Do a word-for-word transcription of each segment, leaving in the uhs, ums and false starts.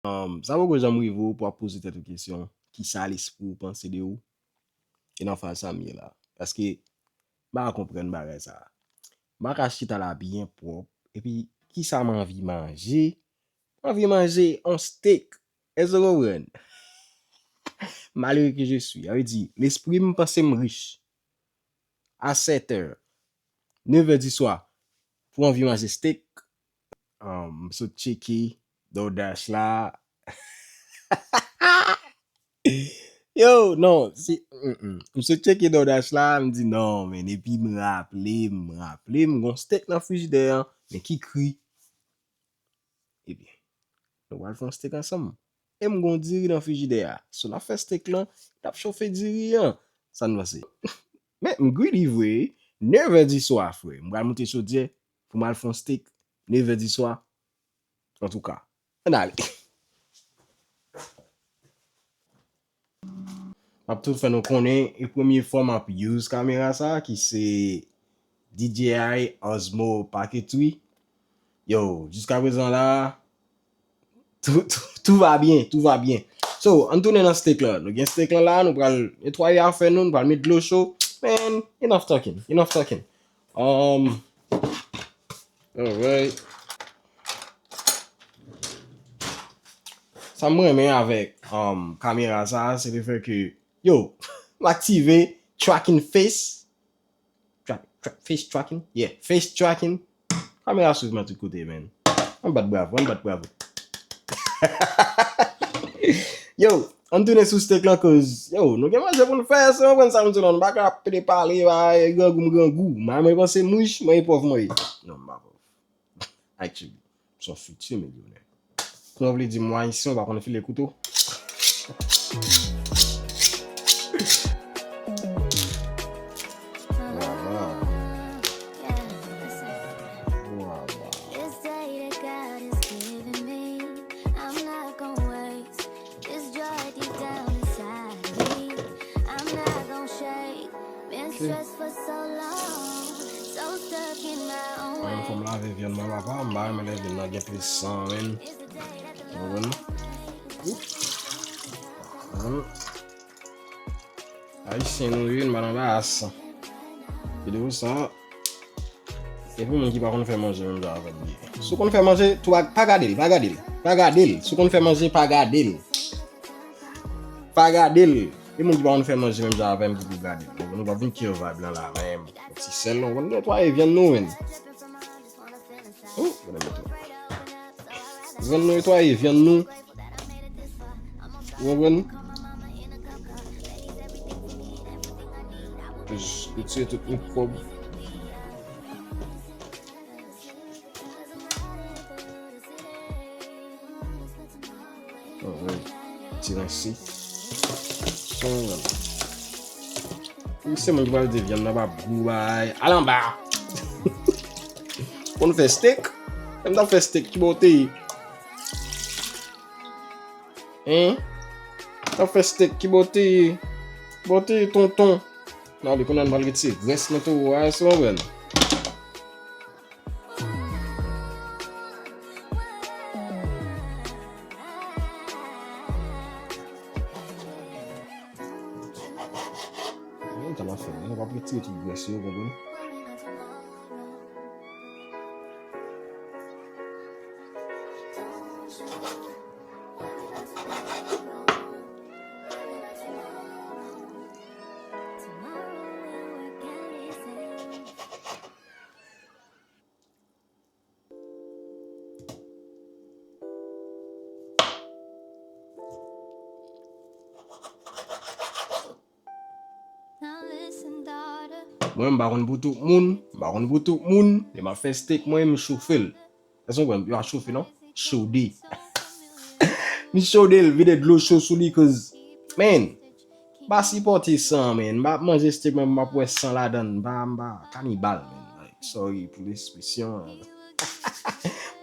Um, sa poko janm rive w pou w ap poze tèt ou kesyon, kisa lespri w panse de ou? E nan faz sa m ye la. Paske, m pa ka konprann bagay sa. M pa ka chita la byen pwòp. Epi, kisa m anvi manje? M anvi manje yon steak. Èske w konprann? Malere ke je suis. Sa vle di, lespri m panse m rich. A sèt è, nèf è di swa, pou anvi manje steak, um, m sot tcheke DoorDash la. Yo, non, si, mm, mm. M sot tcheke DoorDash la, m di non, men epi m raple, m raple, m gon steak nan frijidè an, men ki kri. Ebyen, nou pral fè yon steak ansanm. E m gon diri nan frijidè a. So, n ap fè steak lan, n ap chofe diri an. Sa n panse? Men, m greedy vre. Nèf è di swa, frè. M pral moute chodyè pou m al fè yon steak. Nèf è di swa. Antouka, ann ale. M ap tou fè nou konnen, e premye fwa m ap use kamera sa, ki se D J I Osmo Paquetry. Yo, jiska prezan la, tout, tout, tout va byen, tout va byen. So, ann tounen nan steak lan. Nou gen steak lan la, nou pral netwaye afè nou, nou pral met dlo cho. Man, enough talking, enough talking. Um, alright. Sa m renmen avèk, um, kamera sa, se le fè ke, yo, m aktive tracking face. Tra-, tra-, face tracking? Yeah, face tracking. Kamera swiv mwen tout kote, man. Ann bat bravo, ann bat bravo. Yo, ann tounen sou steak lan, cause, yo, nou gen manje pou n fè, se yon grenn sa m di nou, nou pa ka ap pede pale, bay, grangou m grangou. Mwen, mwen panse m rich, mwen e pòv mwen ye. Non, m pa pòv. Actually, m se yon fiti milyonè. Kouman w vle di m, w ayisyen, w pa konn file kouto? Vwala. Vwala. Ok. Mwen, fò m lave vyann mwen, papa. M pa renmen lè vyann nan gen plis san, menm. Ou konprann? Oups. Konprann? Ayisyen nou ye, nou pa nan anbaras. Videyo sa, e pou moun ki pa konn fè manje menm jan avè m ye. Si w konn fè manje, tou pa, pa gade l, pa gade l, pa gade l. Si w konn fè manje, pa gade l. Pa gade l. E moun ki pa konn fè manje menm jan avè m ki pou gade l. Nou pa vin kè vibe lan la menm. Ti sèl, nou konn netwaye vyann nou menm. Oh, gade mwen tou. Vyann nou netwaye, vyann nou. Ou konprann? Jis retire tout mikwòb. Alright. Ti rense. Son lan. Misye menm ki pral di vyann nan pa gou bay. Al anba. Konn fè steak? Lè m t ap fè steak, ki bò w te ye? Hein? T ap fè steak, ki bò w te ye? Ki bò w te ye, tonton? N ale, kounye a n pral retire grès nan towo a, èske w konprann? Menm jan n ap fè, nou p ap retire tout grès yo, konprann? Mwen, m pa konn pou tout moun, m pa konn pou tout moun, lè m ap fè steak, mwen, m chofe l. Èske w konprann? Yo pa chofe, non? Chode. M chode l, vide dlo cho sou li, cause, man, m pa sipòte san, man. M pa ap manje steak, man, m ap wè san ladan l. M pa, m pa kanibal, man. Like, sorry pou lespresyon.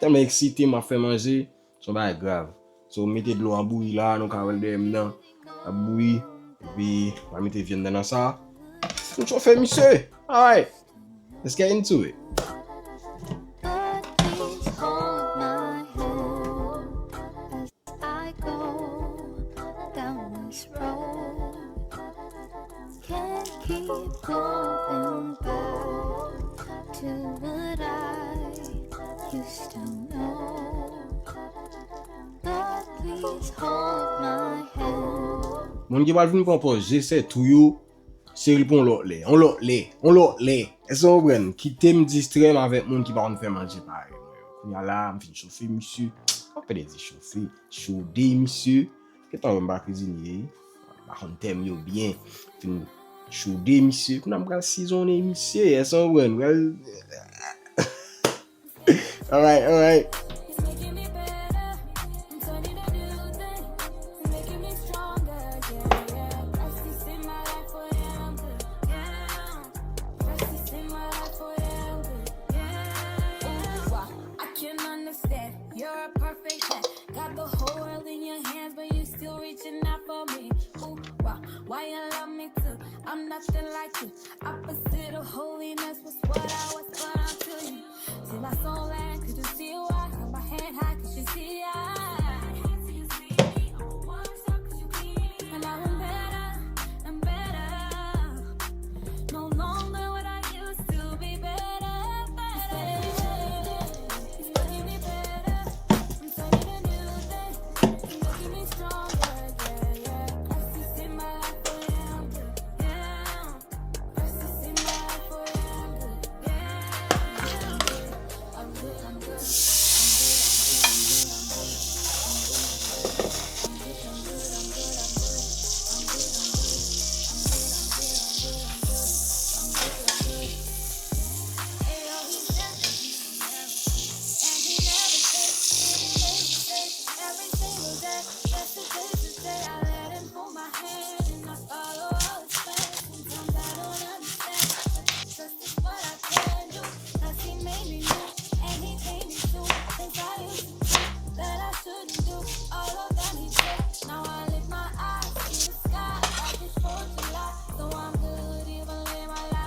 Tèlman eksite, m ap fè manje. Se yon bagay grav. So, m mete dlo an bouyi la, nou ka wè l dèyè m nan. L ap bouyi. Epi, m a mete vyann nan nan sa. M chofe misye. Alright. Let's get into it. Going back to what I used to know. Lord, please hold my hand. Moun ki pral vin pran pòz je sèt ou yo, cheri, pou yon lòt lè, yon lòt lè, yon lòt lè. Èske w konprann? Kite m distrè m avèk moun ki pa konn fè manje parèy mwen yo. Kounye a la, m fin chofe misye. M ap pede di chofe. Chode misye. Gentan wè m pa kizine, m pa konn tèm yo byen. Fin chode misye. Kounye a m pral sizonnen misye. Èske w konprann? Pral Alright, alright. It's making me better. I'm turning a new thing. It's making me stronger, yeah, yeah. Christ is in my life, oh yeah, I'm good, yeah. Christ is in my life, oh yeah, I'm good, yeah. Ooh, wow. I can't understand. You're a perfect man. Got the whole world in your hands, but you still reaching out for me. Ooh, wow. Why you love me too? I'm nothing like you. Opposite of holiness was what I was born to you. See my soul and could you see why? Hold my hand high, could you see I? And I want better and better. No longer what I used to be, better, better. It's making me better. I'm turning a new thing. It's making me stronger, yeah, yeah. Christ is in my life, oh yeah, I'm good, yeah.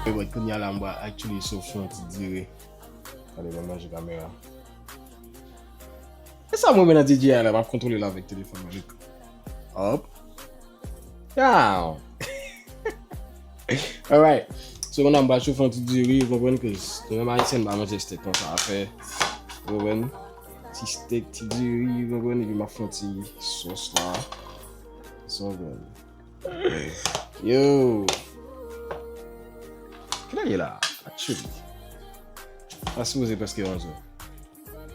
Ebyen, kounye a la, m pral actually sof yon ti diri. Gade, mwen manje kamera. E sa mwen men nan D J I la, m ap kontwole l avèk telefòn mwen. Hop. Down. Alright. So, kounye a m pral chofe yon ti diri, ou konprann, 'cause nou menm Ayisyen, n pa manje stèk konsa, afè, ou konprann? Ti stèk, ti diri, ou konprann, epi m ap fè yon ti sòs la. So, ou konprann. Yo. Kilè ye la? Actually. Pa sipoze prèske onz è.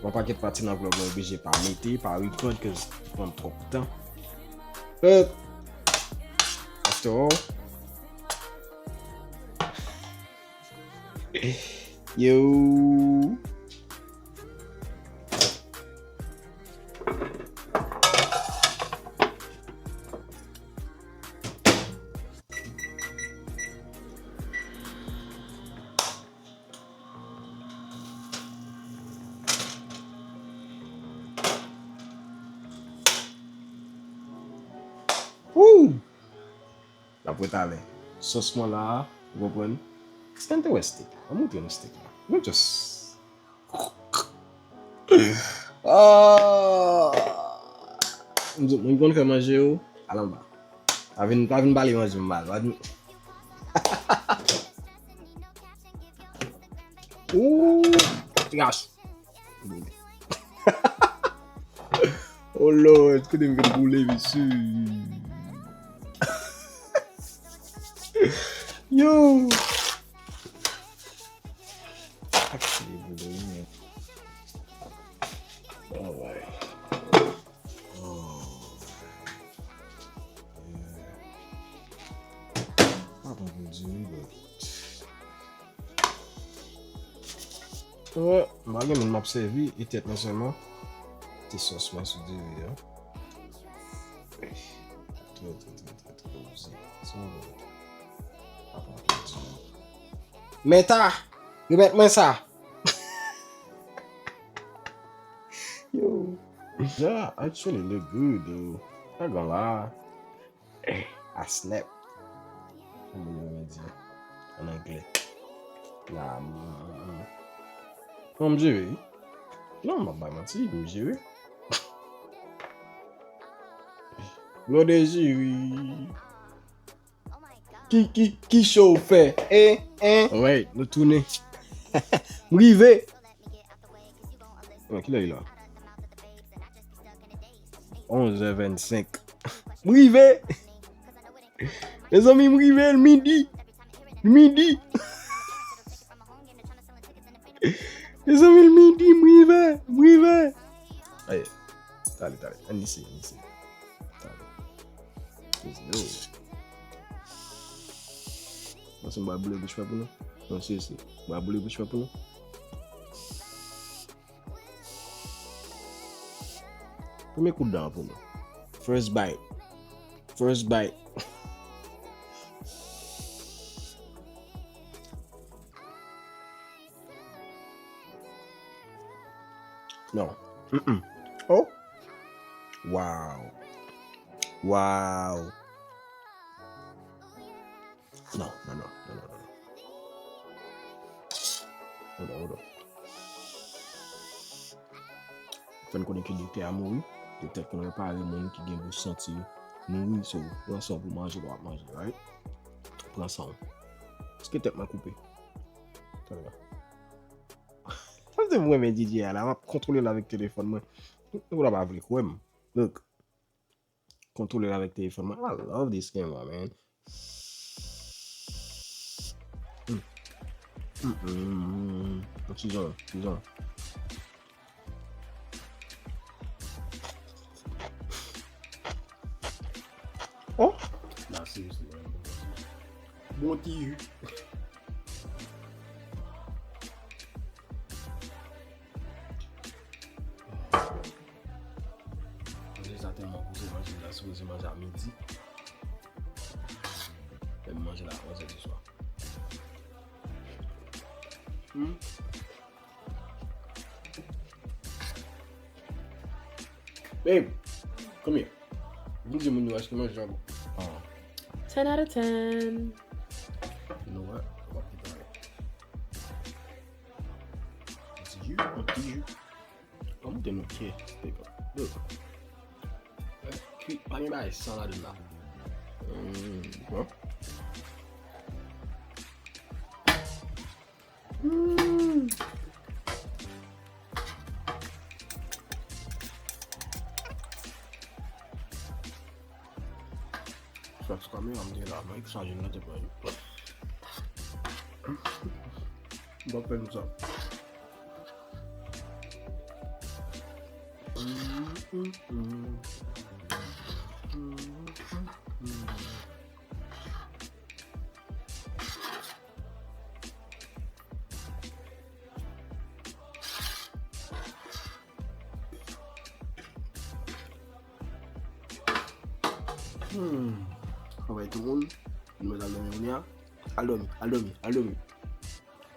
Yon pakèt pati nan vlog mwen oblije pa mete, pa record, 'cause li pran m twòp tan. But, after all, yo. Woo! N ap retalè. Sòs mwen la, ou konprann? Èske n te wè stèk la? Ann montre nou stèk la. Nou just Ah! M di, moun ki konn fè manje yo, al anba. Pa vin, pa vin pale manje m mal. Pa vin Ooh, gosh. Oh Lord, kote m vin boule, mesye. Yo. Actually, boule, wi, men. Alright. Oh. Yeah. Pa konn pou di wi, but Wè, m pa gen moun m ap sèvi, e tèt mwen sèlman. Ti sòs mwen sou diri a. Trè, trè, trè, trè, trè oze. Sa w vle? Apa pou di. Meta! Remèt mwen sa! Yo. Ja, actually look good, though. Sa gen la. A snap. Kòman yo di an anglè? La, m, m, m. Bon, m jere wi. Non, m ap bay manti, m jere. Blode jiri. Ki, ki, ki show w fè? Hein, hein? Alright, nou tounen. M rive. Bon, kilè li la? Onz è vennsenk. M rive. Mezanmi, m rive, l midi. Midi. Mezanmi, l midi, m rive, m rive. Aye, tale, tale, ann eseye, ann eseye. Tale. Yo. Panse m pral boule bouch mwen pou nou? Non, seriously. M pral boule bouch mwen pou nou? Premye kout dan pou nou. First bite. First bite. Non. Mm-mm. Oh. Wow. Wow. Non, non, non, non, non, non. Hold on, hold on. Fè n konnen ke doktè a mouri. Doktè konn repare moun ki gen gwo santi mouri, so, pran san w pou manje lè w ap manje, right? Pran san w. Èske tèt mwen koupe? Tande la. Sa se mwen men D J a la, m ap kontwole l avèk telefòn mwen. Nou la pa vle kwè m. Look. Kontwole l avèk telefòn mwen. I love this camera, man. Mm. Mm, mm, mm, mm. Yon ti jan, ti jan. Oh! Nah, seriously, man. Bon ti ju. Manje sa tèlman gou, se manje m ta sipoze manje a midi. Men m manje la onz è di swa. Hmm? Babe, come here. Vin di moun yo èske manje a bon. Ah. Ten out of ten. You know what? Ou pa kite anyen. Ti ju, yon ti ju. Ban m montre nou kè steak la. Look. Kuit, pa gen bagay san ladann la. Mm, bon. Mm. Flex kamera m te la, mwen ki chaje l nan tèt mwen. M p ap fè nou sa. Hmm. Anmwey tout moun, nou mèt al dòmi kounye a. Al dòmi, al dòmi, al dòmi.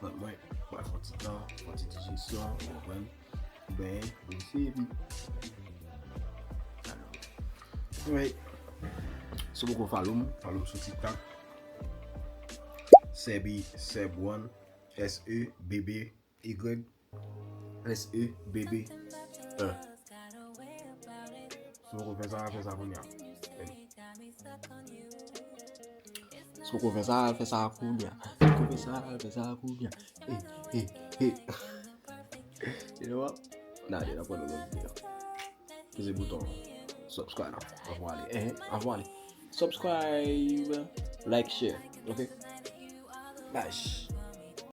Mwen, mwen, mwen fè yon ti tan, fè yon ti dijesyon, ou konprann? Benyen, brose epi al dòmi. Anmwey, si w poko follow m, follow m sou TikTok. Sebi, Seb One, S E B B Y. S E B B un. Si w poko fè sa, fè sa kounye a. Si w poko fè sa, fè sa kounye a. Si w poko fè sa, fè sa kounye a. Hey, hey, hey. You know what? Nah, yeah, n ap wè nan lòt videyo. Peze bouton subscribe la. Anvan ale. Eh, anvan ale. Subscribe, like, share. Ok? Bash.